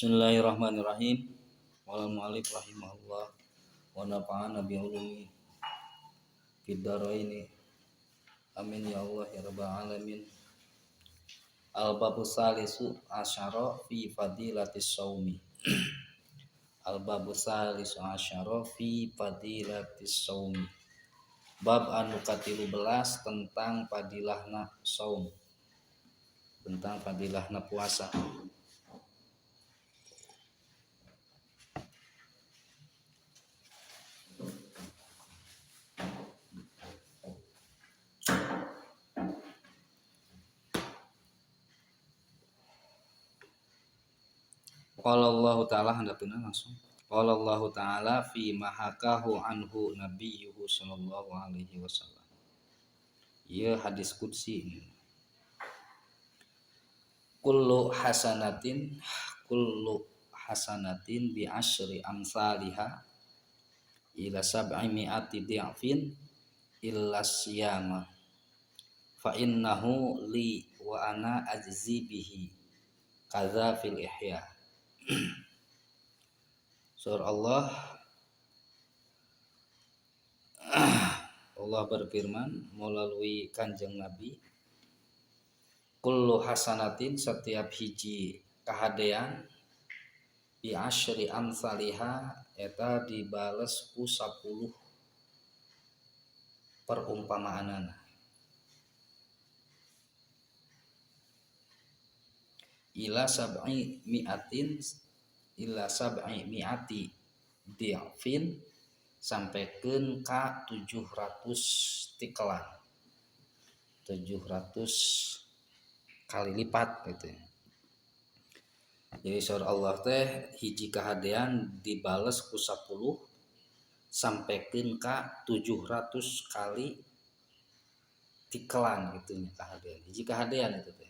Bismillahirrahmanirrahim. Wal mu'allif rahimahullah wa nafa'ana bi ulumi fid dharaini. Amin ya Allah ya rabbal alamin. Al babu salisu asyara fi fadilatis shaumi. Al babu salisu asyara fi fadilatis shaumi. Bab anu ka-13 tentang fadilahna saum. Tentang fadilahna puasa. Qala Allah Ta'ala handapkeun langsung. Qala Allah Ta'ala fi mahakahu anhu nabiyyuhu sallallahu alaihi wasallam. Ieu hadis qudsi. Kullu hasanatin bi asyri amsalihha ila sab'imi'ati di'fin illa siyama fa innahu li wa ana ajzi bihi kadza fil ihya. Surah Allah, Allah berfirman melalui Kanjeng Nabi, kullu hasanatin, setiap hiji kahadean, bi asyri amsaliha, eta dibales ku 10 perumpamaanana. Ila sab'i mi'atin, ila sab'i mi'ati di'fin, sampaikan ka 700 tikelan, 700 kali lipat gitu. Jadi surah Allah teh hiji kahadean dibales ku 10 sampaikan ka 700 kali tikelan gitu nya kahadean. Hiji kahadean itu teh.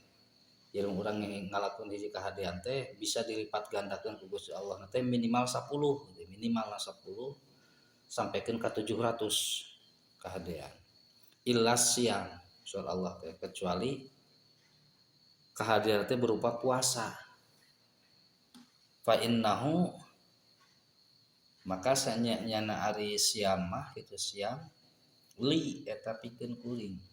Jadi urang ngalakukan hiji kahadean teh bisa dilipat gandakeun ku Gusti Allah teh minimal 10, gitu. Minimal 10 sampaikan ka 700 kahadean. Illa siang surah Allah teh, kecuali kahadean teh berupa puasa. Fa innahu, maka sanyana ari siam mah kitu, siam li eta pikeun kuring.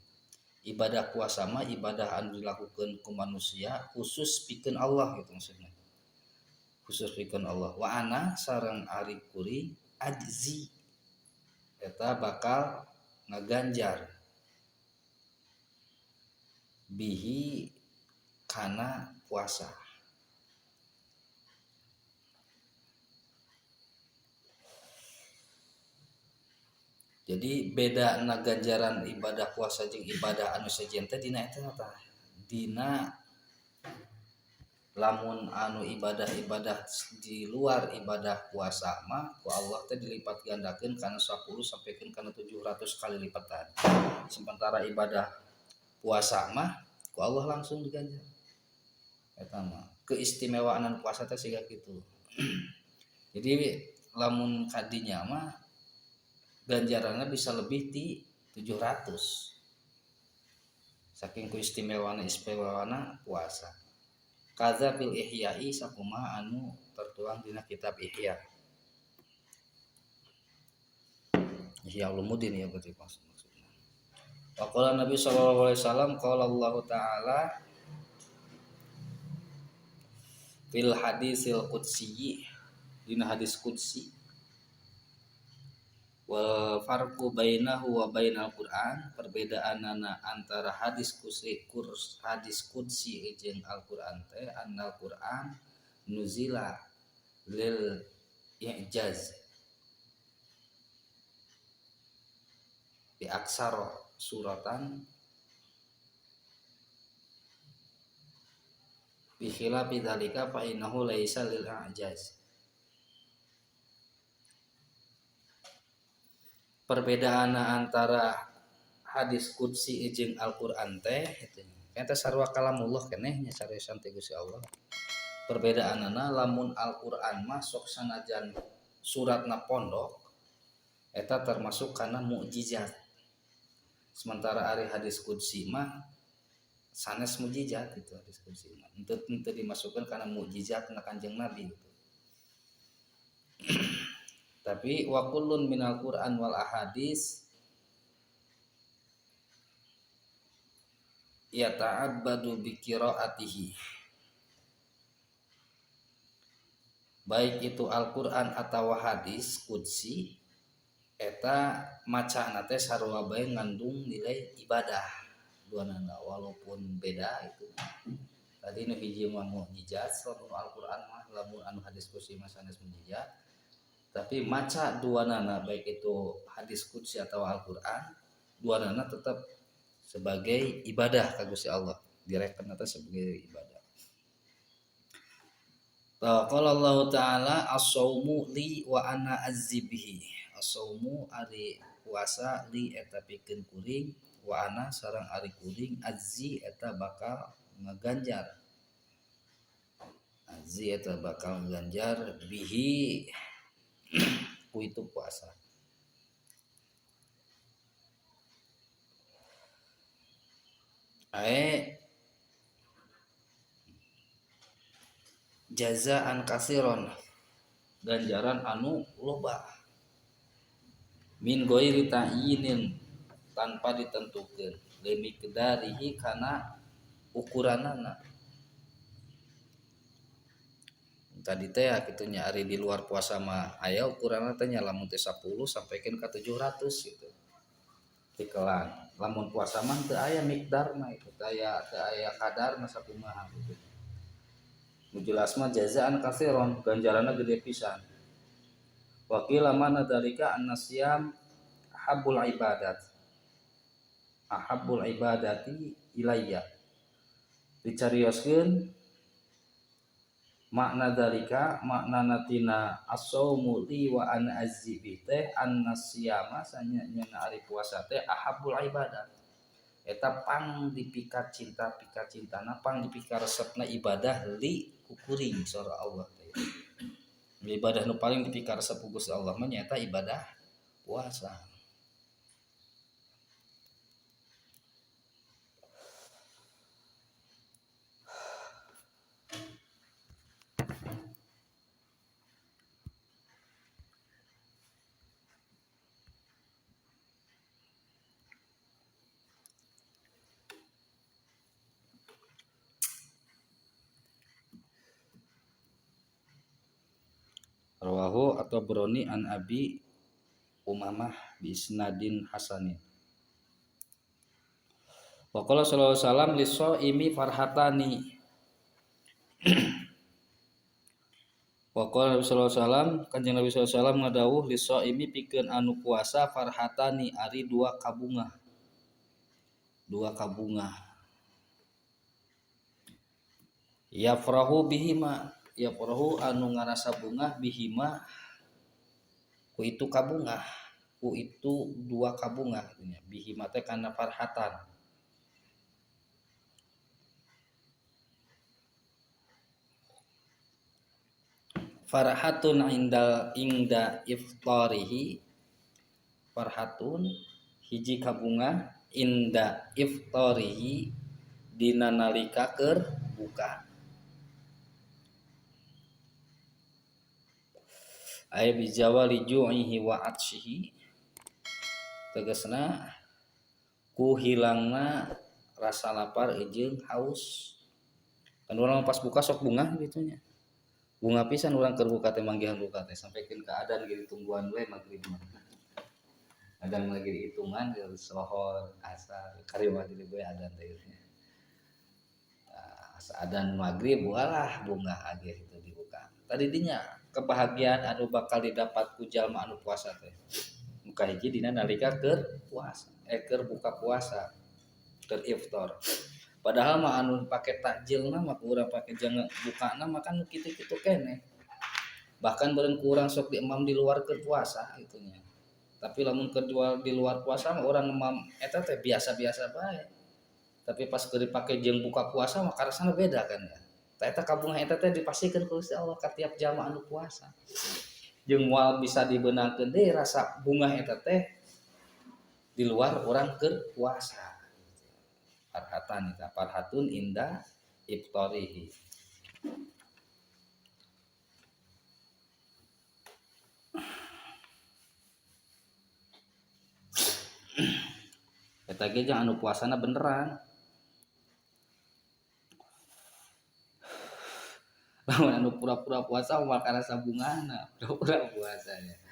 Ibadah puasa mah ibadah anu dilakukeun ku manusia khusus pikeun Allah gitu maksudnya. Khusus pikeun Allah. Wa ana sareng ari kuring ajzi eta bakal ngaganjar bihi kana puasa. Jadi beda na ganjaran ibadah puasa jeung ibadah anu sejen teh dina eta tah. Dina lamun anu ibadah-ibadah di luar ibadah puasa mah ku Allah teh dilipat gandakeun kana 10 sampaikan kana 700 kali lipatan. Sementara ibadah puasa mah ku Allah langsung diganjar. Eta mah keistimewaan puasa teh siga kitu. Jadi lamun kadinya mah ganjarannya bisa lebih ti 700. Saking keistimewaan-istimewaana puasa. Kadza fil ihya'i, sakumaha anu tertuang dina kitab Ihya. Ihya Ulumuddin ya berarti maksudnya. Wa qala Nabi sallallahu alaihi wasallam, qala Allah Ta'ala fil hadisil qudsi, dina hadis qudsi, wal farqu bainahu wa bainal Qur'an, perbedaanana antara hadis qudsi kurs hadis qudsi jeung Al-Qur'an teh annal Qur'an nuzila lil i'jaz bi aksara suratan bi khilafi dzalika fa innahu laisa lil i'jaz. Perbedaan antara hadis qudsi jeung Al-Qur'an teh itu eta sarua kalamullah keneh nya sareusan teh Gusti Allah. Perbedaanana lamun Al-Qur'an mah sok sanajan suratna pondok eta termasuk kana mukjizat. Sementara ari hadis qudsi mah Sanes mukjizat itu hadis qudsi mah. Henteu dimasukkeun kana mukjizat na Kanjeng Nabi gitu. Tapi wa kullun minal Qur'an wal ahadis yata'abbadu bi qira'atihi. Baik itu Al-Qur'an atawa hadis qudsi eta macana teh sarua bae ngandung nilai ibadah duanana walaupun beda itu. Tadi nu hiji mah mukjizat lamun Al-Qur'an mah, lamun anu hadis qudsi mah sanes mukjizat. Tapi maca duanana baik itu hadis qudsi atau Al-Qur'an, duanana tetap sebagai ibadah ka Gusti Allah, direken teh sebagai ibadah. Qala Allah Ta'ala as-saumu li wa ana azzi bihi. As-saumu ari puasa li eta pikeun kuring wa ana sareng ari kuring azzi eta bakal ngaganjar. Azzi eta bakal ngaganjar bihi ku itu puasa. Ae jazaan kasiron, ganjaran anu loba, min ghairi ta'yinin tanpa ditentukeun, lemiqdarihi kana ukuranana. Tadi teh kitu nya ari di luar puasa mah aya ukuranna teh nya lamun teh 10 sampaikan ka 700 gitu. Tikelan. Lamun puasa mah teu aya miqdarna itu, teu aya kadarna sakumaha gitu. Nu jelas mah jazaan kasiron, ganjaranna gede pisan. Wa qila mana dalika annasyam ahabbul ibadat. Ahabbul ibadati ilayya. Dicarioskeun makna dalika makna natina as-saumu li wa ana azzi bi teh annasyama sanya nya ari puasa teh ahabbul ibadat. Eta pang dipikat cinta pikat cintana pang dipika resepna ibadah li kukuring sora Allah teh. Ibadah nu paling dipika resep ku Gusti Allah mah nyaeta ibadah puasa. Rawahu atau Broni an Abi Umamah bi isnadin hasanin. Wa qala sallallahu alaihi wasallam lis-shaimi farhatani. Wa qala Nabi sallallahu alaihi wasallam, Kanjeng Nabi sallallahu alaihi wasallam ngadawuh lis-shaimi pikeun anu puasa farhatani ari dua kabungah. Dua kabungah. Yafrahu bihima, yafrahu anu ngarasa bungah bihima ku itu kabungah, ku itu dua kabungah nya bihima teh kana farhatan. Farhatun indal ingda iftarihi, farhatun hiji kabungah inda iftarihi dina nalika keur buka. Ay bijawali ju'ihi wa atshihi, tegasna ku hilangna rasa lapar jeung haus. Kan urang pas buka sok bungah gitu nya. Bunga pisan urang keur buka teh manggihan buka teh sampaikan ke adan gitu tungguan we magrib mah. Adan lagi dihitungan gitu sohor asar kari maghrib we adan teh nya. Nah, adan magrib walah bunga age itu dibuka. Tadi dinya kebahagiaan anu bakal didapat ku jalma anu puasa teh. Muka hiji dina nalika keur puasa, keur buka puasa, keur iftar. Padahal mah anu pake takjilna mah urang pake jangan bukana mah kan kitu-kitu keneh. Bahkan beureun ku urang sok diemam di luar keur puasa gitu nya. Tapi lamun keur di luar puasa mah urang emam eta teh biasa-biasa bae. Tapi pas keur dipake jeung buka puasa mah karasana beda kan ya. Tah eta kabungah eta teh dipastikeun ku Gusti Allah ka tiap jalma anu puasa. Jeung moal bisa dibeunangkeun deui rasa bungah eta teh di luar urang keur puasa. Farhatun Farhatan eta farhatun inda iftarihi. Eta ge jeung anu puasana beneran. Lamun anu pura-pura puasa mah karasa bungahna, pura-pura puasanya.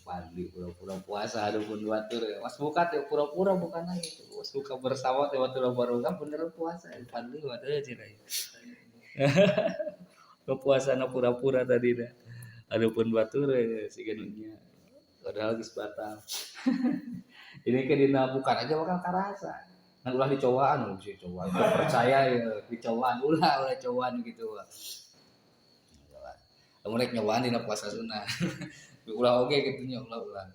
Pandi pura-pura puasa aduh pun batur mas buka teh pura-pura bukan lagi gitu. Mas buka bersama teh batur baru kan bener puasa pandi waduh cenah. Puasa na pura-pura tadi dah. Aduh pun batur siga nu nya. Padahal geus batal. Ini ke dina bukan aja bakal karasa. Ngan ulah dicobaan, oh, sih cobaan. Percaya ya, dicobaan ulah cobaan gitu. Lamun rek nyobaan dina puasa sunnah. Ulah oge kitu nya ulah-ulah.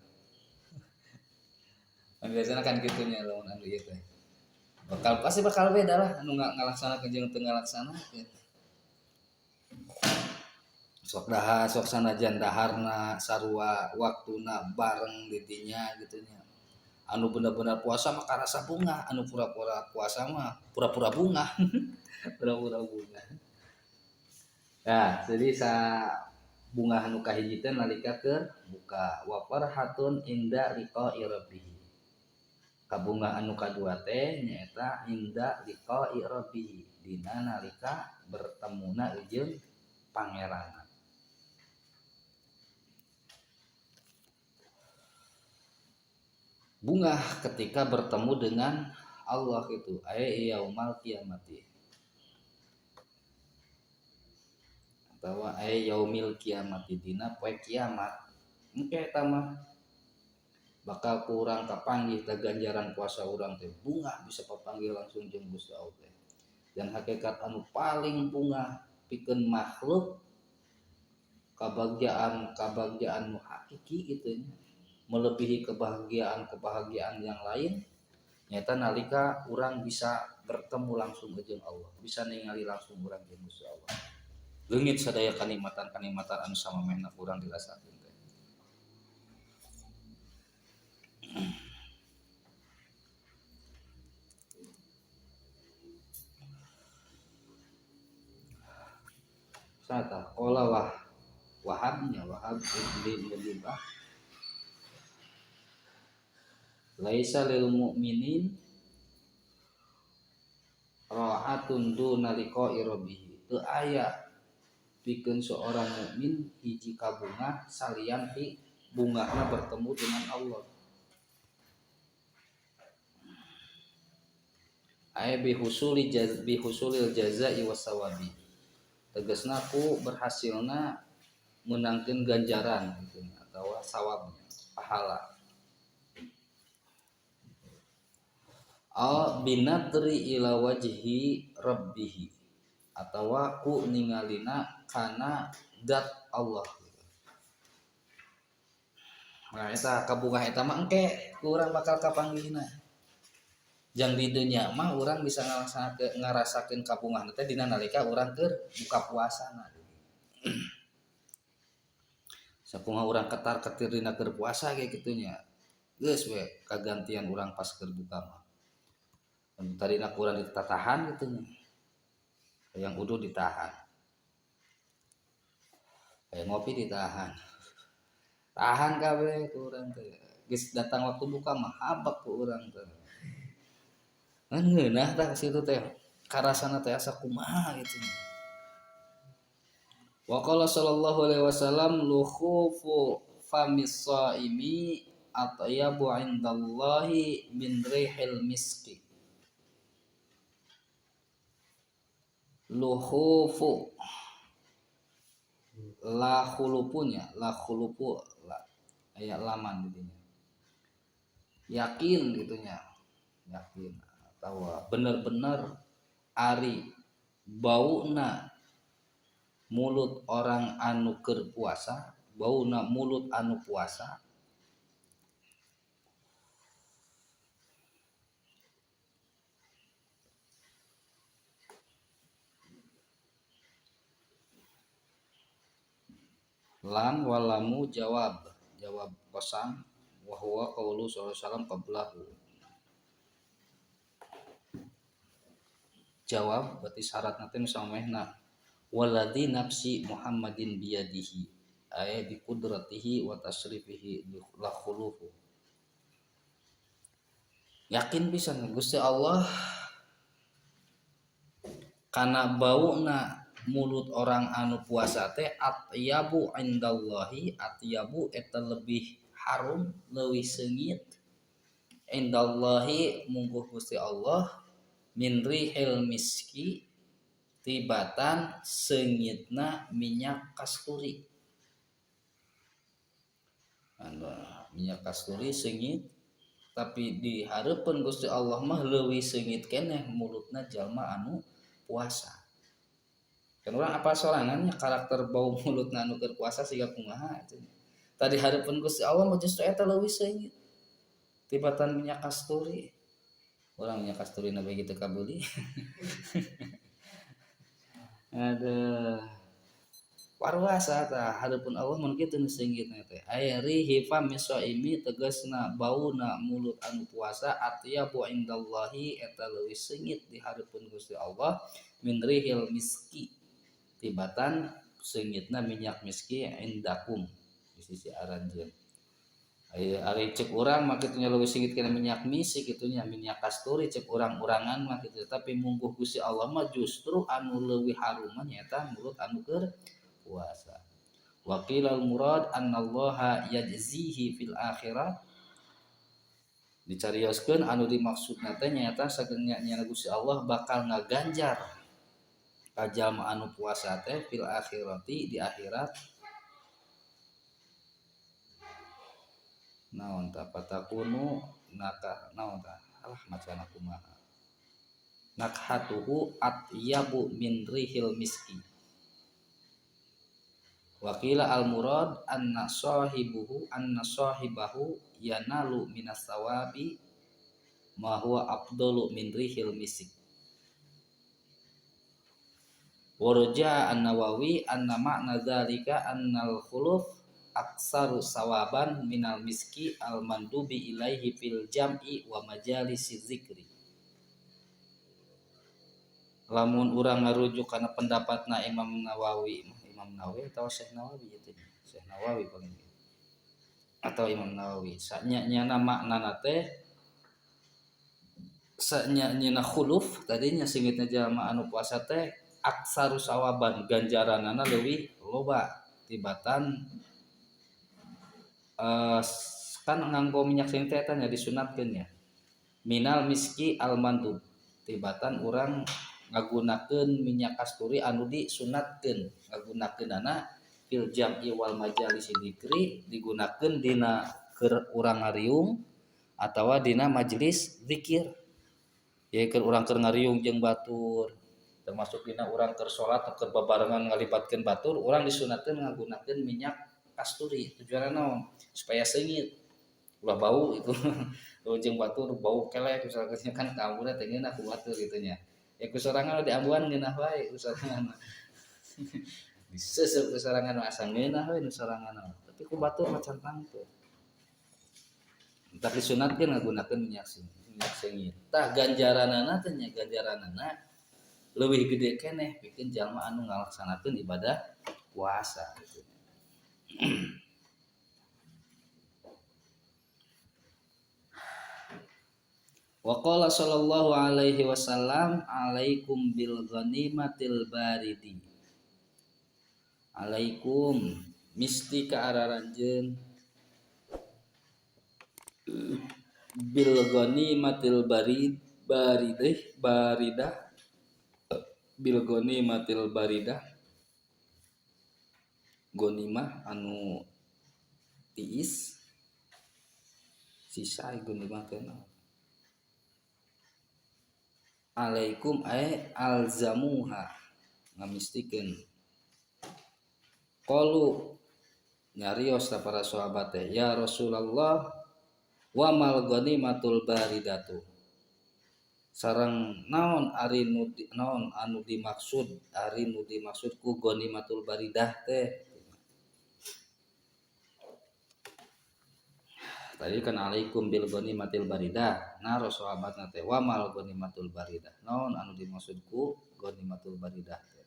Kan biasana kan kitu nya lamun anu ieu teh. Bakal pasti bakal beda lah anu ngalaksanakeun jeung teu ngalaksanakeun. Sok daha sok sanajan daharna sarua waktuna bareng di dinya kitu nya. Anu bener-bener puasa mah karasa bungah, anu pura-pura puasa mah pura-pura bungah. Pura-pura bungah. Nah, jadi sa bungah anu kahiji teh nalika keur buka wa farhatun inda liqa'i rabbih. Kabungah anu kadua teh nyaeta inda liqa'i rabbih, dina nalika bertemuna jeung pangeran. Bungah ketika bertemu dengan Allah itu ay yaumal kiamati atau ay yaumil kiamati dina poe kiamat. Engke eta mah bakal kurang kapanggih teh ganjaran puasa urang teh bungah bisa papanggih langsung jeung Gusti Allah teh. Dan hakikat anu paling bungah pikeun makhluk kabagjaan nu hakiki kitu nya, melebihi kebahagiaan-kebahagiaan yang lain nyata nalika urang bisa bertemu langsung jeung Allah, bisa ningali langsung urang jeung Gusti Allah. Leungit sadaya kanikmatan-kanikmatan anu samemehna urang dirasakeun teh. Sata qala wah wahabnya Wahab ibn Mudibah laisa lil mu'minin rahatun duna liqa'i rabbih. Teu aya pikeun seorang mukmin hiji kabungah salian ti bungahna bertemu dengan Allah. Ay bihusuli jaz bihusulil jazai wasawabi. Tegasna ku berhasilna meunangkeun ganjaran gitu atawa sawabnya, pahala. Al binadri ila wajhi rabbih atawa ku ningalina kana zat Allah. Nah eta kabungah eta mah engke ku urang bakal kapanggihna. Jang di dunya mah urang bisa ngarasakeun kabungah teh dina nalika urang keur buka puasana. Sakumaha urang ketar-ketir dina keur puasa ge kitu nya. Geus we kagantian urang pas keur buka mah. Tadi nak kurang ditatahan gitu nya. Yang uduh ditahan, kayak ngopi ditahan, tahan kabeh kurang teh. Geus datang waktu buka mah habak ku urang teh. Ngan ngeunah tah situ teh, karasana teh asa kumaha gitu. Wa qala sallallahu alaihi wasallam lukhufu famis shaimi atyabu indallahi min rihil miski. Luhufu la khulupunya la khulupu la aya laman didinya yakin gitunya yakin atau bener-bener ari bauna mulut orang anu keur puasa bauna mulut anu puasa lam walamu jawab jawab kosam wa huwa qaulu sallallahu alaihi wasallam qablahu. Jawab berarti syaratna teh nu samemehna waladzi nafsi Muhammadin biyadihi ay bi qudratihi wa tasrifihi la khulufu. Yakin pisan Gusti Allah kana bauna mulut orang anu puasa teh atyabu indallahi, atyabu eta lebih harum leuwih seungit indallahi mungguh Gusti Allah min rihil miski tibatan seungitna minyak kasturi. Anu minyak kasturi seungit tapi di hareupeun Gusti Allah mah leuwih seungit keneh mulutna jalma anu puasa. Kan urang apa sorangannya karakter bau mulutna anu keur puasa siga kumaha atuh. Tadi hareupeun Gusti Allah mah justru eta leuwih seungit tibatan minyak kasturi. Urang minyak kasturi na begitu kabeuli. Aduh. Parwasa tah hareupeun Allah mun kitu nu seungitna teh. Aya rihi fami shaimi tegasna bauna mulut anu puasa atyabu indallahi eta leuwih seungit di hareupeun Gusti Allah min rihil miski tibatan seungitna minyak miski indakum di sisi aranjeun. Aya ari cek urang mah kitu nya leuwih seungit kana minyak misi kitu nya minyak kasturi cek urang-urangan mah kitu, tapi mungguh Gusti Allah mah justru anu leuwih harum mah nyaeta mulut anu keur puasa. Wa qila al murad annallaha yajzihi fil akhirah. Dicarioskeun anu dimaksudna teh nyaeta sagenya nya Gusti Allah bakal ngaganjar ka jalma anu puasa teh fil akhirati di akhirat. Naon ta patakunu naka naon ta alah macana kumaha nakhatuhu atyabu min rihil miski. Waqila al murad anna sahibuhu anna sahibahu yanalu minas sawabi ma huwa afdalu min rihil misik. Warja an-Nawawi anna ma'na dzalika annal khuluf aksaru sawaban minal miski al mandubi ilaihi fil jam'i wa majalisi zikri. Lamun urang ngarujuk kana pendapatna Imam Nawawi, Imam Nawawi atau Syekh Nawawi itu, Syekh Nawawi paling atau Imam Nawawi. Sanya-nyana maknana teh sanya-nyana khuluf tadinya singitna jalma anu puasa teh aksaru sawaban ganjaranana leuwih loba tibatan kan nganggo minyak seungit teh eta nya disunatkeun nya minal miski al mandub tibatan urang ngagunakeun minyak kasturi anu disunatkeun ngagunakeunana fil jam'i wal majalisi dzikri digunakeun dina keur urang ngariung atawa dina majelis zikir ye keur urang keur ngariung jeung batur termasuk dina urang keur salat keur babarengan ngalibatkeun batur urang disunatkeun ngagunakeun minyak kasturi tujuanna naon supaya seungit ulah bau itu jeung batur bau kelek misalkan kan kampungna teh ngeunah ku batur kitu nya ya ku sorangan diambuan ngeunah wae ku sorangan diseuseuk ku sorangan asa ngeunah we nu sorangan tapi ku batur mah can tangtu tah disunatkeun ngagunakeun minyak seungit tah ganjaranana teh nya ganjaranana leuwih gede keneh pikeun jalma anu ngalaksanakeun ibadah puasa gitu. Wa qala sallallahu alaihi wasallam alaikum bil ghanimatil baridi. Alaikum misti ka araranjeun bil ghanimatil barid baridih baridah bil ghanimatil baridah ghanimah anu tiis sisa ghanimah teh alaikum ay alzamuha ngamistikeun qalu nyarios ta para sahabat teh ya Rasulullah wa mal ghanimatul baridatu sareng naon ari nu naon anu dimaksud ari nu dimaksud ku ghanimatul baridah teh. Tadi kan alaikum bil ghanimatil baridah. Nah sahabatna teh wa mal ghanimatul baridah. Naon anu dimaksud ku ghanimatul baridah teh?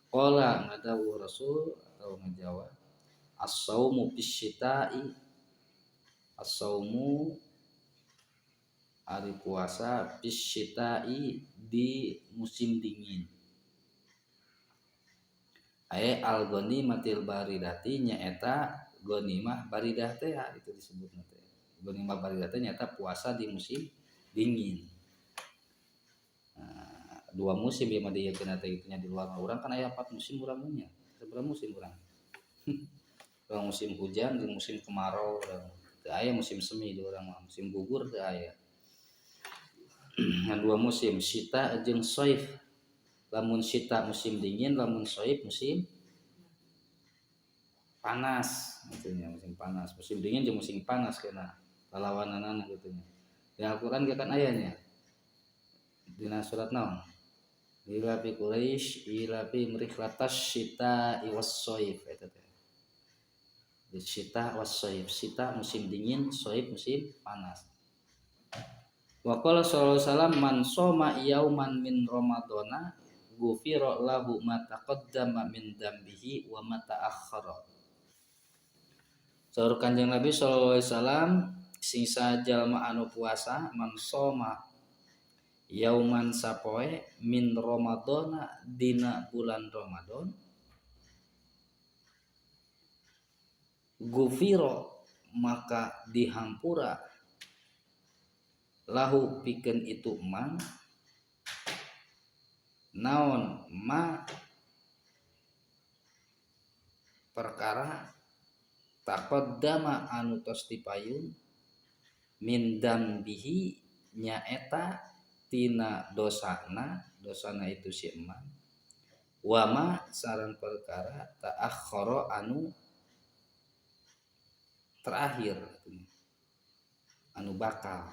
Qala ngadawuh Rasul atau ngajawab as-saumu fisyita'i, as-saumu ari puasa fisyita'i di musim dingin. Ae al ghanimatil baridati nyaeta ghanimah baridah teh itu disebutna teh. Ghanimah baridah teh nyaeta puasa di musim dingin. Nah, dua musim ieu mah dieukeun teh itunya di luar urang kan aya 4 musim urang nya. Sabaraha musim urang? Urang musim hujan, di musim kemarau urang. Teu aya musim semi di urang mah, musim gugur teu aya. Nah, dua musim, syita jeung shaif. Lamun syita musim dingin, lamun shaif musim panas gitunya, musim panas, musim dingin jeung musim panas kena lalawananana gitunya. Di Al-Qur'an ge kan aya nya. Dina surat naon? Ila fi Quraisy ila fi rihlatas syita'i was-shaif eta teh. Di syita was-shaif, syita musim dingin, shaif musim panas. Wa qala sallallahu alaihi wasallam man shoma yauman min ramadhana ghufira lahu ma taqaddama min dzambihi wa ma ta'akhkhara. Saur Kanjeng Nabi sallallahu alaihi wasallam sing sajalma anu puasa man shoma yauman sapoe min ramadhana dina bulan Ramadan ghufira maka dihampura lahu pikeun itu man naon ma perkara taqaddama anu tos dipayun min dambihi nyaeta tina dosana, dosana itu si eman wama sareng perkara ta'akhkhara anu terakhir anu bakal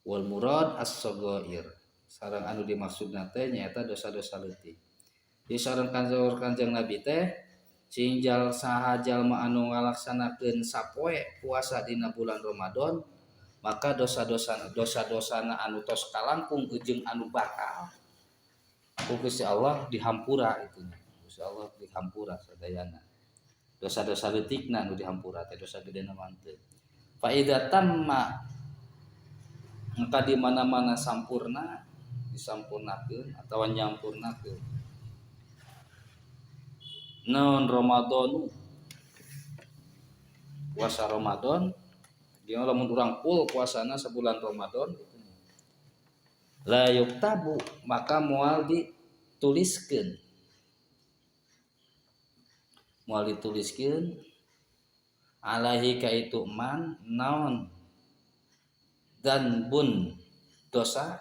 wal murad as-saghair sareng anu dimaksudna teh nyaeta dosa-dosa leutik. Di sareng Kanjeng Nabi teh sing jal saha jalma anu ngalaksanakeun sapoe puasa dina bulan Ramadan maka dosa-dosana anu tos kalangkung jeung anu bakal ku Gusti Allah dihampura itu nya. Gusti Allah dihampura sadayana. Dosa-dosa leutikna anu dihampura teh dosa gedena mah teu. Fa idza tamma maka di mana-mana sampurna disampurnakeun atawa nyampurnakeun naon Ramadhanu puasa Ramadan dia lamun urang full puasana sebulan Ramadan la yuktabu maka moal dituliskeun alaihi ka itu man naon dan bun dosa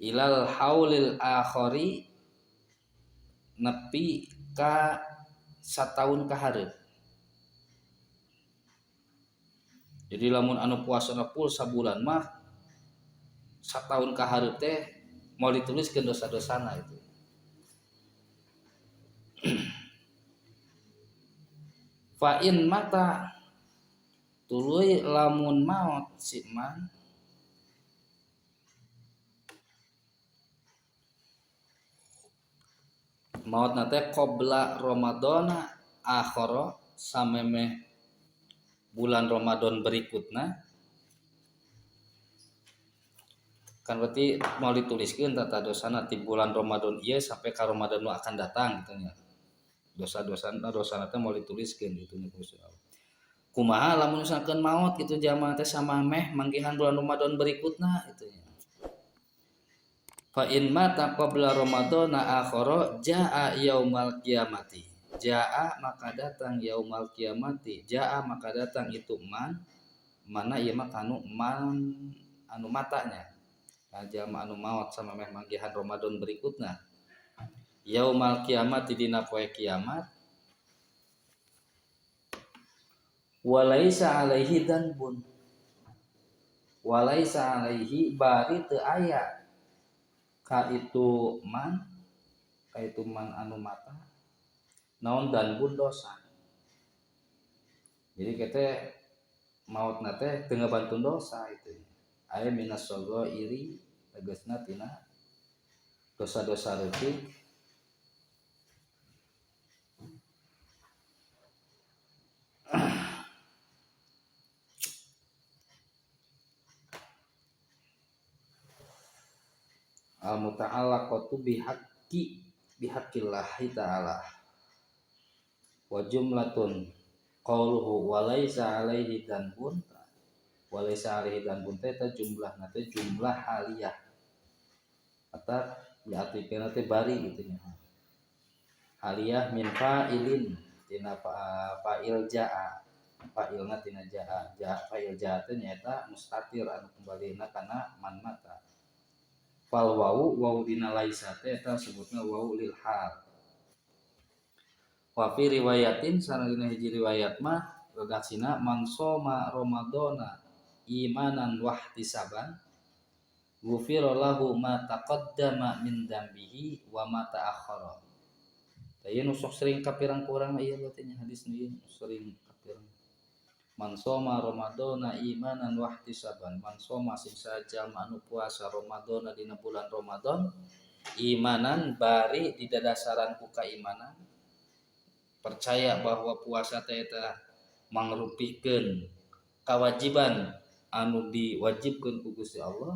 ilal haulil akhari nepi ka sataun ka hareup. Jadi lamun anu puasana full sabulan mah sataun ka hareup teh mau dituliskeun dosa-dosana itu. Fa in mata tuluy lamun maot si man maot na teh qabla Ramadhana akhara samemeh bulan Ramadan berikutna kan berarti mau dituliskeun tata dosana ti bulan Ramadan ieu sampai ka Ramadan nu akan datang gitu nya. Dosa-dosana dosana teh mau dituliskeun gitu nya Gusti Allah. Kumaha lamun misalkan maot gitu jamaah teh sama meh manggihan bulan Ramadan berikutna gitu nya. Fa in mata qabla Ramadhana akhara jaa yaumal qiyamati. Jaa maka datang yaumal qiyamati. Jaa maka datang itu man mana ieu mah kanu man anu matanya. Jalma anu maot sama meh manggihan Ramadan berikutna. Yaumal qiyamati dina poe kiamat walaisa alaihi dzanbun walaisa alaihi bari teu aya ka itu man anu mata naon danbun dosa. Jadi kita mautna teh teu ngabantun dosa itu. Aya minas iri tegasna tina dosa-dosa leutik al muta'allaqatu bihaqqi bihaqqillahi ta'ala wa jumlatun qauluhu wa laisa alaihi dzanbun wa laisa alaihi dzanbun teh eta jumlahna teh jumlah haliyah atau diartikeun teh bari gitu nya haliyah min fa'ilin tina fa'il jaa fa'ilna tina jaa jaa fa'il jaa teh nyaeta mustatir anu kembalina kana man mata fal wau wau dina laisa teh eta sebutna wau lil hal wa fi riwayatin sareng dina hiji riwayat mah redaksina man soma ramadhana imanan wahtisaban ghufira lahu ma taqaddama min dzambihi wa ma ta'akhkhara. Tah ieu nu sok sering kapirang ku urang ieu berarti nya hadis nu ieu sering kapirang. Man soma ramadhana imanan wahtisaban, man soma sing sajalma anu puasa ramadhana dina bulan Ramadan imanan bari didadasaran ku kaimanan, percaya bahwa puasa teh eta mangrupikeun kawajiban anu diwajibkeun ku Gusti Allah,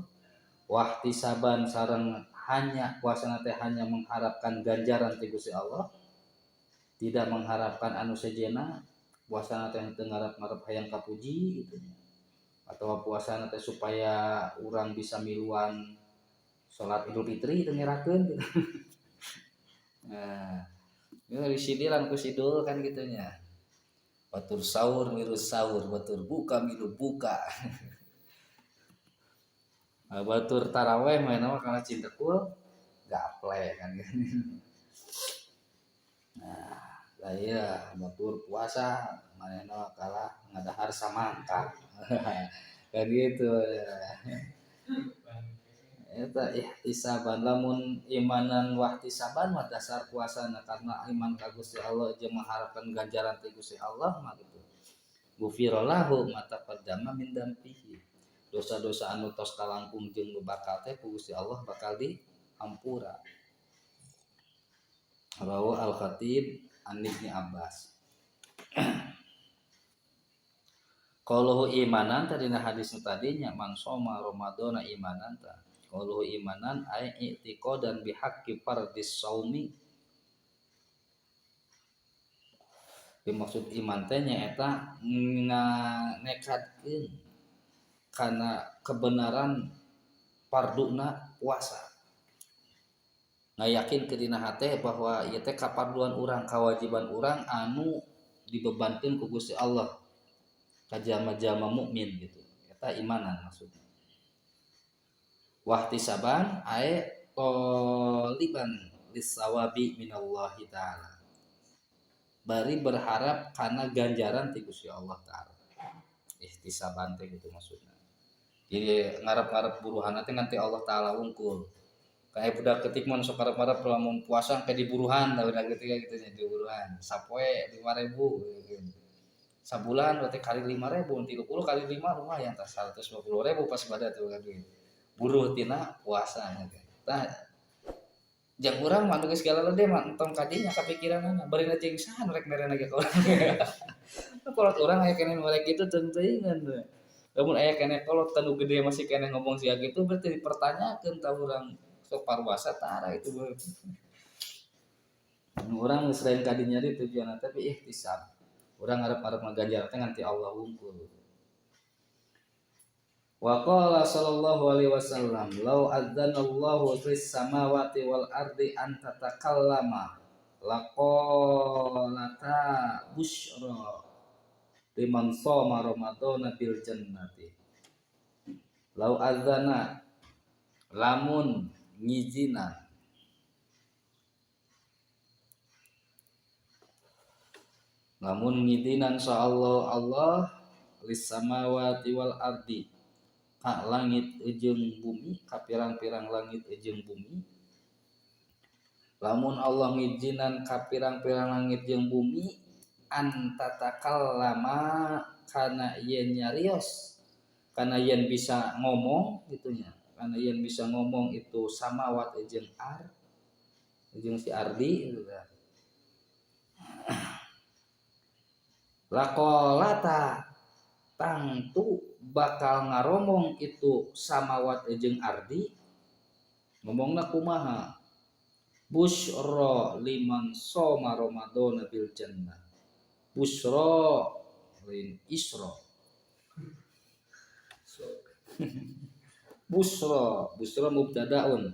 wahtisaban sareng hanya puasana teh hanya mengharapkan ganjaran ti Gusti Allah, tidak mengharapkan anu sejenna. Puasana teh teu ngarep-ngarep hayang kapuji gitu nya. Atau puasana teh supaya urang bisa miluan salat Idul Fitri teu ngerakeun gitu. Nah, ieu disidilan ku sidul kan gitu nya. Batur sahur milu sahur, batur buka milu buka. Nah, batur taraweh mah mah kana cintekul gaple kan gitu. Nah, lah iya batur puasa manehna kalah ngadahar samangka. Kan gitu. Eta ihtisaban lamun imanan wahtisaban mah dasar puasana karena iman ka Gusti Allah jeung mengharapkan ganjaran ti Gusti Allah mah gitu. Ghufira lahu ma taqaddama min dzambihi. Dosa-dosa anu tos kalangkung jeung nu bakal teh ku Gusti Allah bakal dihampura. Rawu Al-Khatib an Ibni Abbas. Qauluhu imanan tadina hadis nu tadinya man soma ramadhana imanan ta. Qauluhu imanan ay i'tiqadan bihaqqi fardis saumi. Dimaksud iman teh nyaeta nganekadkeun kana kebenaran farduna puasa. Ngayakin ke dina hate bahwa ieu teh kaparduan urang, kawajiban urang anu dibebankeun ku Gusti Allah ka jalma-jalma mukmin gitu. Eta imanan maksudna. Wahtisaban ae toliban lisawabi minallahi ta'ala. Bari berharap kana ganjaran ti Gusti Allah ta'ala. Ihtisaban teh gitu maksudna. Jadi ngarep-ngarep buruhan teh nganti Allah ta'ala wungkul. Kayak budak ketik mun sok ngarep-ngarep lamun puasa ke diburuhan, da budak ketik gitu nya diburuhan. Sapoe 5.000 gitu. Sabulan berarti kali 5.000, 30 kali 5 lumayan tah 150.000 pas pada tuh kan. Buruh tina puasa nya teh. Tah jang urang mah anu geus galala deh mah entong kadinya kapikiranana bari jeung saha nu rek merena ge ka urang. Kolot urang aya keneh nu rek kitu teuing-teuingan we. Lamun aya keneh kolot tanu gede masih keneh ngomong sia kitu berarti dipertanyakeun tah urang. Sok parwasa tara itu berarti. Urang geus lain kadinya di tujuanna tapi ihtisab. Urang ngarep-ngarep ngaganjar teh nganti Allah wungkul. Wa qala sallallahu alaihi wasallam law adzanallahu fis samawati wal ardi an tatakallama laqalata busyra liman shoma ramadhana bil jannati. Law adzana lamun ngizinan lamun ngizinan sa Allah Allah lis samawati wal ardi ka langit jeung bumi ka pirang-pirang langit jeung bumi lamun Allah ngizinan ka pirang-pirang langit jeung bumi an tatakallama kana yen nyarios kana yen bisa ngomong gitunya kana yen bisa ngomong itu samawat jeung ar jeung si ardi gitu kan. Laqalata tangtu bakal ngaromong itu samawat jeung ardi ngomongna kumaha busyra liman shoma ramadhana bil jannah busyra lin isra busra busra mubtadaun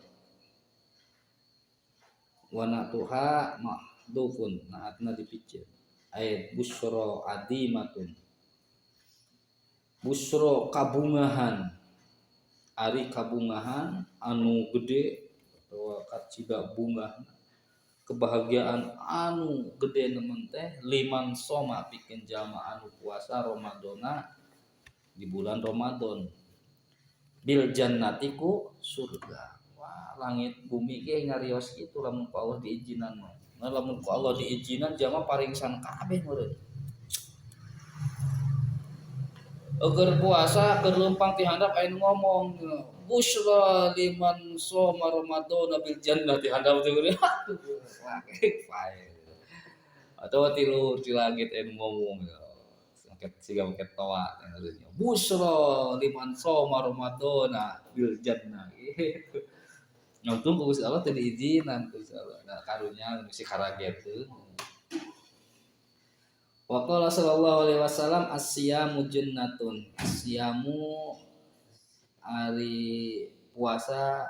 wa natuha mahdhufun naatna dipicir ay busra adimatun busra kabungahan ari kabungahan anu gede atawa kaciba bunga kebahagiaan anu gede nemen teh liman soma pikeun jalma anu puasa Ramadhana di bulan Ramadan bil jannati ku surga. Wah, langit bumi ge nyarios kitu lamun ku Allah diizinan mah. Nah, lamun ku Allah diizinan jalma paringsan kabeh meureun. Eueur puasa keur leumpang ti handap aya nu ngomong busyra liman shoma ramadhana bil jannati handap teh meureun. Atau ti luhur ti langit aya nu ngomong sampai siga make toa busyra liman shoma ramadhana bil jannah gitu. Untung ku Gusti Allah teh diizinan ku Gusti Allah. Nah, karunya si karaget teu. Wa qala sallallahu alaihi wasallam as-siyamu junnatun. As-siyamu ari puasa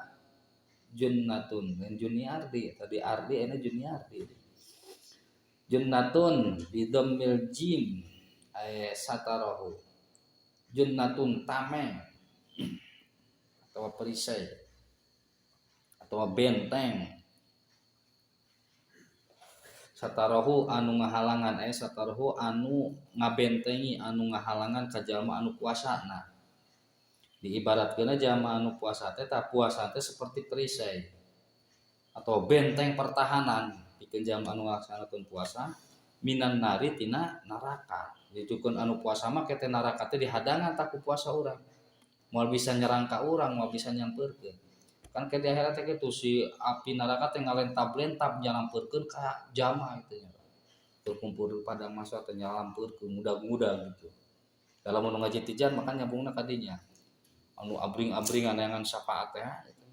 junnatun. Dan juniardi tadi ardi ini juniardi. Junnatun bi dhammil jim ay satarahu. Junnatun tameng atau perisai atau benteng. Satarahu anu ngahalangan satarahu anu ngabentengi anu ngahalangan ka jalma anu puasana. Diibaratkeun jalma anu puasa teh ta puasa teh seperti perisai atau benteng pertahanan pikeun jalma anu ngalaksanakeun puasa minan nari tina neraka. Ditukeun anu puasa mah ke teh neraka teh dihadangan tak ku puasa urang. Moal bisa nyerang ka urang, moal bisa nyampeurkeun. Kan ke di akhirat teh kitu si api neraka teh ngalentab-lentab nyalampeurkeun ka jalma itu nya. Terkumpul pada masa teh nyalampeurkeun muda-muda gitu. Dalam nu ngaji tijan maka nyambungna ka dinya. Anu abring-abringan neangan syafaat teh gitu.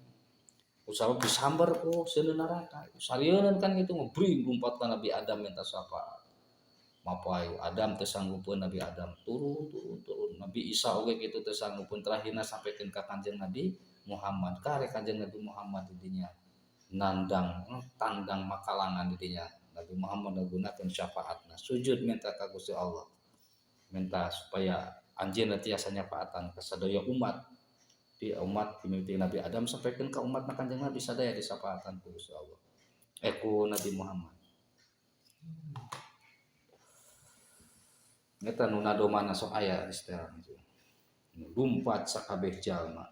Usah disamber ku seuneu neraka. Sarieun kan gitu ngebring lumpat ka Nabi Adam minta syafaat. Mapai Adam teu sanggupeun Nabi Adam turun turun turun. Nabi Isa oge kitu teu sanggupeun terakhirna sampikeun ka Kanjeng Nabi Muhammad kare Kanjeng Nabi Muhammad didinya nandang tandang makalangan didinya Nabi Muhammad menggunakan syafaatna sujud minta ka Gusti Allah minta supaya anjeunna tiasa nyafaatan ka sadaya umat di umat dimimiti Nabi Adam sampaikan ka umatna Kanjeng Nabi sadaya disafaatan ku Gusti Allah ku Nabi Muhammad eta nu nadomana sok aya istilah lumpat sakabeh jalma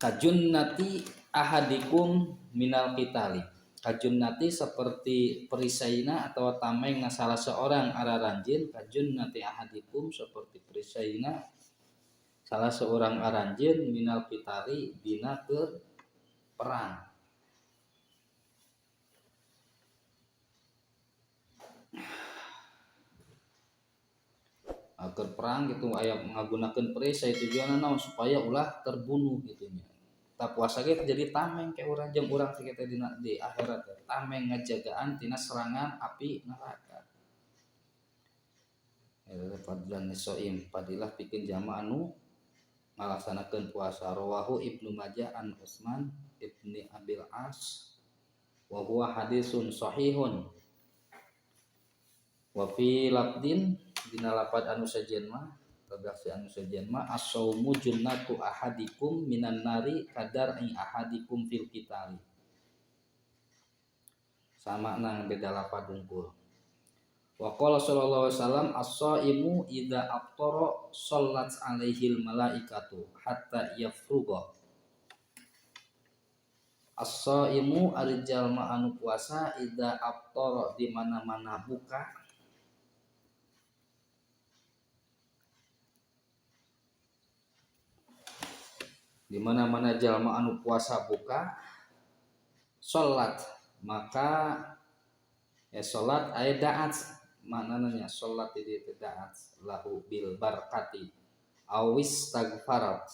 kajunnati ahadikum minal qitali. Kajunnati seperti perisaina atau tameng salah seorang araranjin. Kajunnati ahadikum seperti perisaina salah seorang aranjin minal qitali dina keur perang. Keur perang gitu aya ngagunakeun perisai tujuanna naon supaya ulah terbunuh gitu nya. Tak puasa ge jadi tameng ke urang jeung urang teh kita di akhirat teh tameng ngajagaan tina serangan api neraka. Eta fadlan soim fadilah pikeun jama anu ngalaksanakeun puasa. Rawahu Ibnu Majah an Utsman ibni Abil As wa huwa hadisun sahihun. Wa fi lafdin dina lapad anu sejen mah redaksi anu sejen mah as-saumu junnatu ahadikum minan nari kadar ai ahadikum fil qitali. Sama nang beda lapad dungkul. Wa qala sallallahu alaihi wasallam as-saimu idza aftara shallat alaihil malaikatu hatta yafruga. As-shaimu ari jalma anu puasa idza aftara di mana-mana buka di mana-mana jalma anu puasa buka salat maka ya salat aya da'at maknanya salat di dieu da'at lahu bil barkati awis tagfarat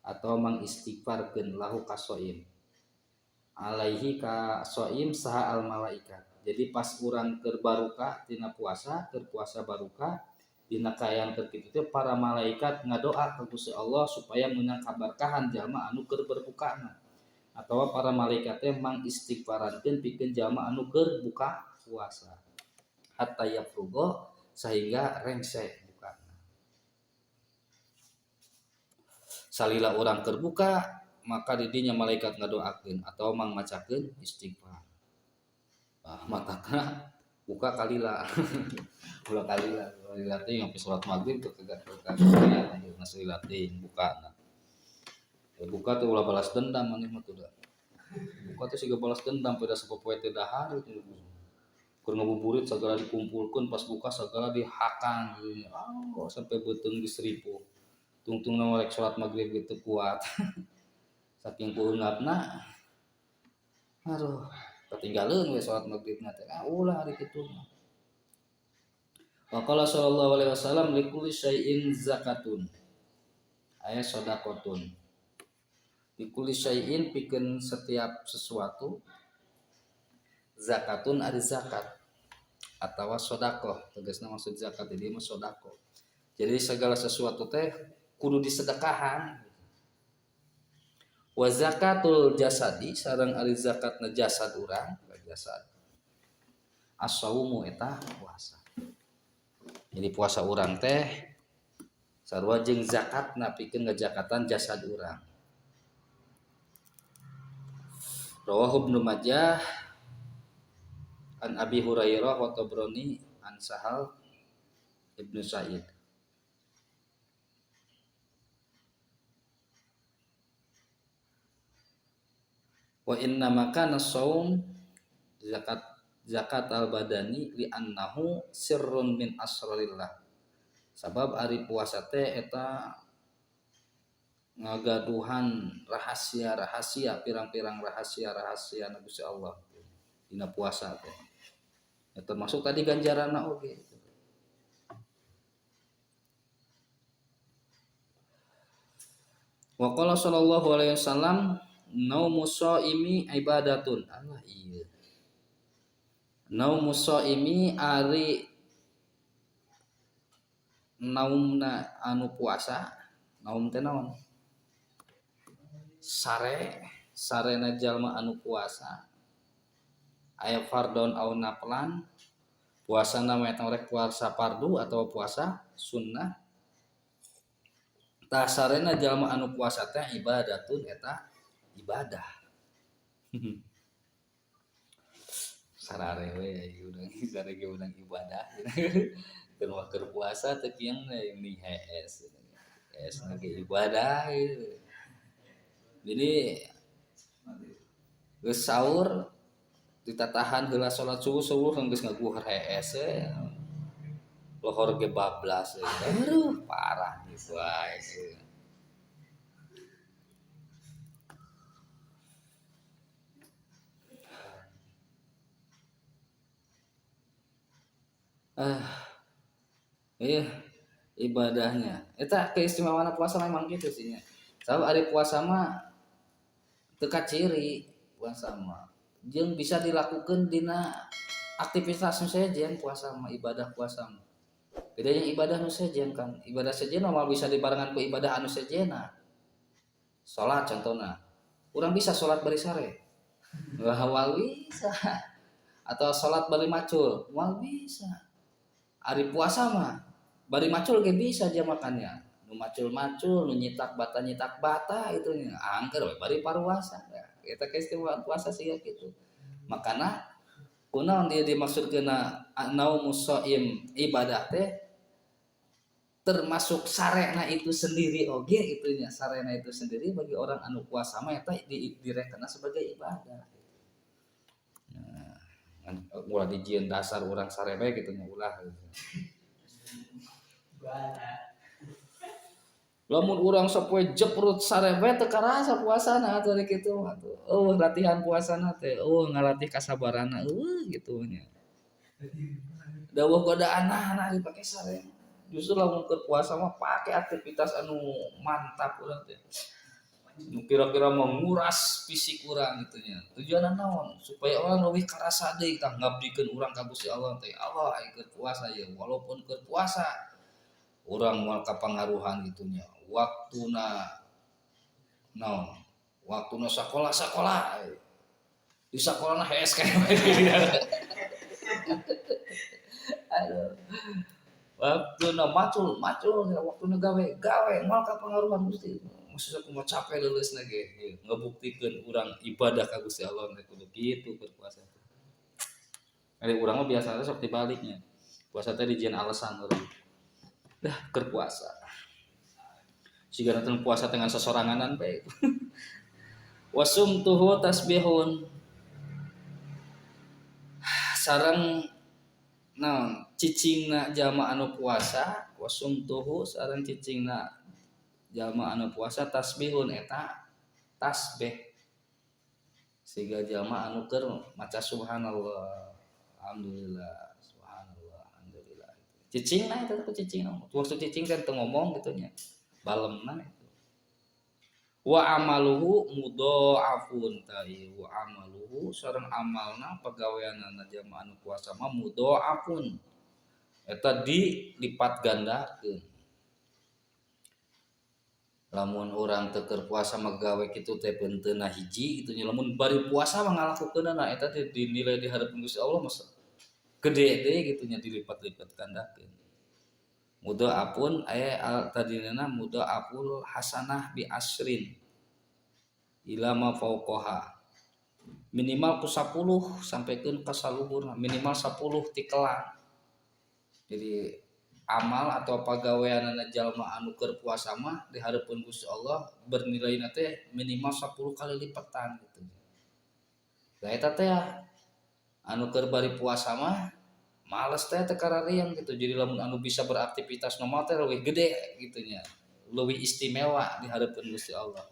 atau mengistighfarkeun lahu kasoim alaihi ka soim saha al malaikat. Jadi pas urang keur baruka tina puasa, keur puasa baruka dina kaayaan keur kitu teh para malaikat ngadoa ka Gusti Allah supaya meunang kaberkahan jalma anu keur berbukana. Atawa para malaikat teh mangistighfarankeun pikeun jalma anu keur buka puasa. Hatta yafrugo sehingga rengse bukana. Salila urang keur buka maka didinya malaikat ngadoakeun atau mangmacakeun istighfar. Ah matakna buka kalila. Ulah kalila, kalila teh sampai salat maghrib teu kagak kagak ngasih teh bukana. Ya buka teh ulah balas dendam maneh mah teu da. Buka teh siga balas dendam pada sapopoe teh dahar gitu. Keur ngabuburit sagala dikumpulkeun pas buka sagala dihakan gitu. Oh, sampai beuteung geus ripuh. Tungtungna rek salat maghrib gitu kuat. Saking kueungapna aduh ketinggalan we salat maghribna teh ulah ari kitu mah. Wa qala sallallahu alaihi wasallam likulli syai'in zakatun aya sedekahun likulli syai'in pikeun setiap sesuatu zakatun ari zakat atawa sedekah tegasna maksud zakat di dieu mah sedekah. Jadi segala sesuatu teh kudu disedekahan. Wa zakatul jasadi sareng ari zakatna jasad urang jasad as-saumu eta puasa. Jadi puasa urang teh sarua jeung zakatna pikeun ngajakatan jasad urang. Rawahu Ibnu Majah an Abi Hurairah wa Tabrani an Sahal Ibnu Sa'id. Wa inna makana shaum zakat al badani li annahu sirrun min asrarillah. Sabab ari puasa teh eta ngagaduhan rahasia-rahasia pirang-pirang rahasia-rahasia na Gusti Allah dina puasa teh. Ya, termasuk tadi ganjaranna oge. Wa qala sallallahu alaihi wasallam naumu shaimi ibadatun. Allah iya. Naumu shaimi ari naumna anu puasa, naum teh naon? Sare, sarena jalma anu puasa. Aya fardon au naflan. Puasana mah eta rek puasa fardu atau puasa sunnah. Tah sarena jalma anu puasa teh ibadatun eta ibadah. Sarare we urang sare ge urang ibadah. Keur mah keur puasa teh kieu ni hees. Hees ge ibadah. Jadi geus sahur ditatahan heula salat subuh-subuh geus ngaguhar hees we. Lohor ge bablas we. Aduh parah geus wae. Iya ibadahnya. Eta keistimewaan puasa memang gitu sih nya. Sabab ari puasa mah teu kaciri puasa mah. Jeung bisa dilakukeun dina aktivitas nu sejen puasa mah, ibadah puasa mah. Beda jeung ibadah nu sejen kan. Ibadah sejen mah bisa dibarengan ku ibadah anu sejena. Salat contohna. Urang bisa salat bari sare. Wah, moal bisa. Atau salat bari macul, moal bisa. Ari puasa mah bari macul ge bisa dia makannya. Nu macul-macul, nu nyitak bata nyitak bata itu nya. Angker we bari paruasa. Ya, eta keistimewaan puasa sih ya gitu. Makana kunaon dia dimaksudkeun naumu shaim ibadah teh Termasuk sarena itu sendiri oge gitu nya, sarena itu sendiri bagi orang anu puasa mah eta direkena sebagai ibadah. Nah, ulah dijieun dasar urang sare bae gitu nya ulah. Lamun urang sapoe jeprut sare bae teu karasa puasana atuh rek kitu mah atuh. Eueuh latihan puasana teh, eueuh ngalatih kasabaranna eueuh gitu nya. Dawuh godaanna dipake sare. Justru lamun keur puasa mah pake aktivitas anu mantap urang teh. Nu kira-kira menguras fisik urang gitu nya. Tujuanna naon? Supaya urang leuwih karasa deui tah ngabdikeun urang ka Gusti Allah teh. Allah aing keur puasa ieu, walaupun keur puasa urang moal kapangaruhan gitu nya. Waktuna naon? Waktuna sakola-sakola. Di sakolana hees kae. Aduh. Waktuna macul, macul, waktuna gawe, gawe, moal kapangaruhan Gusti. Maksud aku mau capek leuleusna ge, ngabuktikeun urang ibadah ka Gusti Allah teh kudu kitu keur puasa teh. Ari urang mah biasana sok dibaliknya. Puasa teh dijieun alasan urang. Dah keur puasa. Siga nonton puasa dengan sesoranganan bae. Wasumtuhu tasbihun. Sareng naon cicingna jalma anu puasa, wasumtuhu sareng cicingna jalma anu puasa tasbihun eta tasbih. Siga jalma anu keur maca subhanallah, alhamdulillah, subhanallah, alhamdulillah. Cicingna eta teh cicingna. Waktu cicing kan teu ngomong gitu nya. Balemna itu. Wa amaluhu mudha'afun tai wa amaluhu sareng amalna pagaweanana jalma anu puasa mah mudha'afun eta dilipat gandakeun. Lamun urang teu keur puasa mah gawe kitu teh beunteuna hiji kitu nya, lamun bari puasa mah ngalakukeunana eta teh dinilai di hareupeun Gusti Allah mah gede deui kitu nya dilipat-lipat gandakeun. Mudha'afun aya tadinana mudha'aful hasanah bi asrin ila ma fauqaha minimal ku 10 sampaikan ka saluhurna minimal 10 tikelan. Jadi amal atau pagaweanana jalma anu keur puasa mah di hareupeun Gusti Allah bernilai teh minimal 10 kali lipatan gitu. Lah eta teh anu keur bari puasa mah males teh teu karariang gitu. Jadi lamun anu bisa beraktivitas normal teh leuwih gede gitu nya, leuwih istimewa di hareupeun Gusti Allah.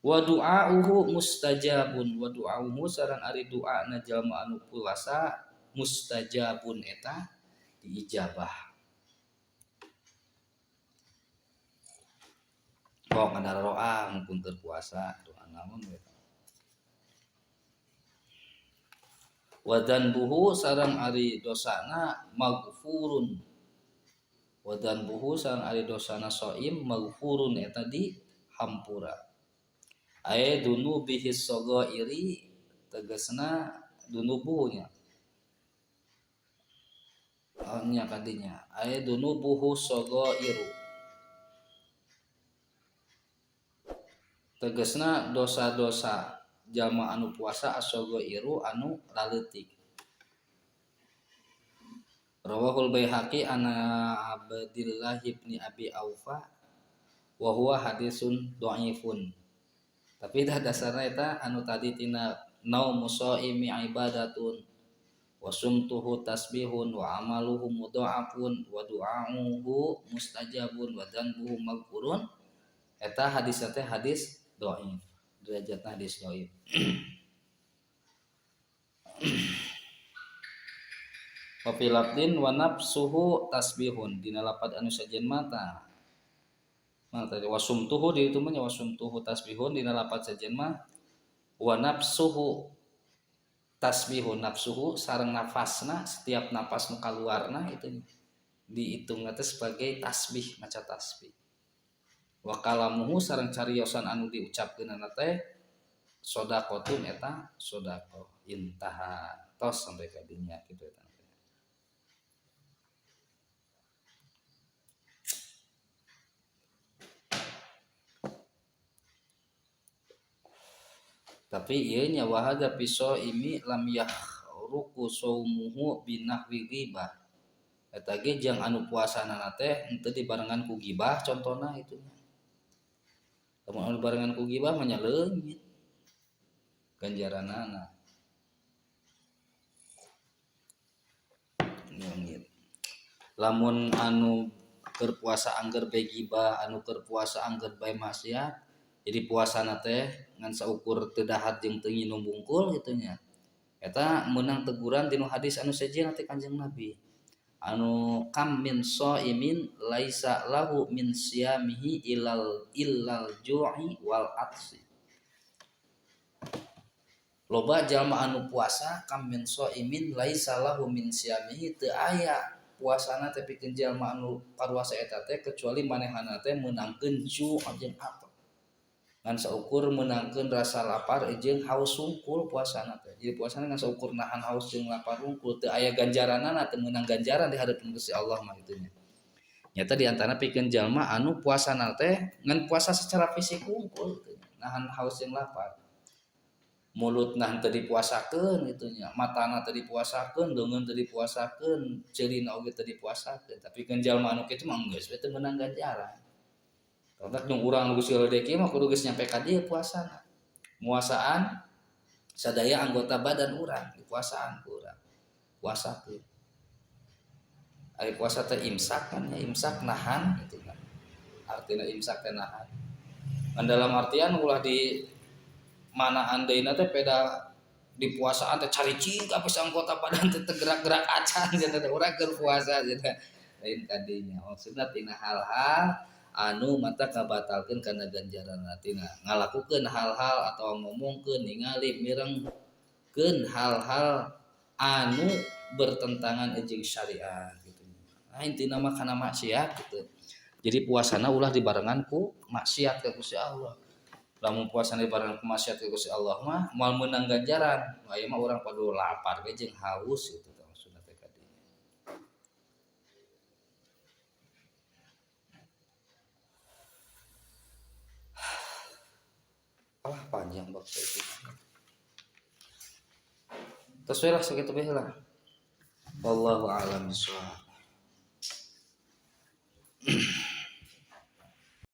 Wa du'auhu mustajabun wa du'auhu sareng ari du'ana jalma anu puasa mustajabun eta diijabah. Kok ngadaroa pun keur puasa doa naon we. Wa dzanbuhu sareng ari dosana maghfurun. Wa dzanbuhu sareng ari dosana shaim maghfurun eta di hampura. Ae dunubihi shaghairi tegasna dunubuhnya. Nya kadinya ae dunubuhu shaghairu. Tegasna dosa-dosa jalma anu puasa as-shaghairu anu laleutik. Rawahul Baihaqi ana Abdillah ibni Abi Aufa wa huwa hadisun dhaifun. Tapi dah dasarna eta anu tadi tina naumu shaimi ibadatun wa sumtuhu tasbihun wa amaluhu mudha'afun wa du'auhu mustajabun wa dzanbuhu maghfurun. Eta hadis teh hadis dhaif. Derajatna hadis dhaif. Wa fi lafdin wa nafsuhu tasbihun dina lapad anu sajen mata. Nah, tadi wasumtuhu di itu mah nya wasumtuhu tasbihun dina lapad sajen mah wa nafsuhu tasbihun nafsuhu sareng nafasna setiap napas nu kaluarna itu dihitung teh sebagai tasbih maca tasbih. Wa kalamuhu sareng cariosan anu diucapkeunana teh sedaqatun eta sedaqah intaha tos sampai ka dinya kitu eta. Tapi ieu nya wahada fi shaimi lam yahruku saumuhu binahwi ghibah. Eta ge jeung anu puasana teh henteu dibarengan ku gibah contona itu nya. Lamun anu dibarengan ku gibah mah nya leungit ganjaranana. Leungit. Lamun anu keur puasa angger bae gibah, anu keur puasa angger bae maksiat, jadi puasana teh ngan saukur teu dahat jeung teu nginum bungkul kitu nya. Eta meunang teguran dinu hadis anu sejenna teh Kanjeng Nabi. Anu kam min shaimin laisa lahu min siyamihi illal ju'i wal atsi. Loba jalma anu puasa kam min shaimin laisa lahu min siyamihi teu aya puasana teh pikeun jalma anu paruasa eta teh kecuali manehana teh meunangkeun ju' jeung atsi. Ngan saukur meunangkeun rasa lapar jeung haus sungkul puasana teh. Jadi puasana ngan saukur nahan haus jeung lapar hungkul teu aya ganjaranana, teu meunang ganjaran di hareupeun Gusti Allah mah kitu nya. Nyata di antara pikeun jalma anu puasana teh ngan puasa secara fisik hungkul kitu nya, nahan haus jeung lapar. Mulutna teu dipuasakeun kitu nya, matana teu dipuasakeun, leungeun teu dipuasakeun, ceulina oge teu dipuasakeun. Tapi pikeun jalma anu kitu mah geus we teu meunang ganjaran. Kontak jeung urang nu geus gede kieu mah kudu geus nyampe ka dieu puasana. Muasaan sadaya anggota badan urang dipuasaan ku urang. Puasakeun. Ari puasa teh imsak kan ya, imsak nahan gitu kan. Artina imsak teh nahan. Ngan dalam artian ulah di manaan deuna teh peda di puasaan teh caricing kabeh anggota badan teh gerak-gerak acan cenah teh urang keur puasa cenah. Lain kadinya. Maksudna tina hal-hal anu mata kabatalkeun kana ganjaran tina ngalakukeun hal-hal atau ngomongkeun ningali mirengkeun hal-hal anu bertentangan jeung syariat gitu. Nah intina mah kana maksiat gitu. Jadi puasana ulah dibarengan ku maksiat ka Gusti Allah. Lamun puasana dibarengan ku maksiat ka Gusti Allah mah moal meunang ganjaran. Aya mah urang padu lapar ge jeung haus gitu. Maksudna teh kadinya. Alah panjang bab itu. Terus lah segitu bae lah. Wallahu a'lam bishawab.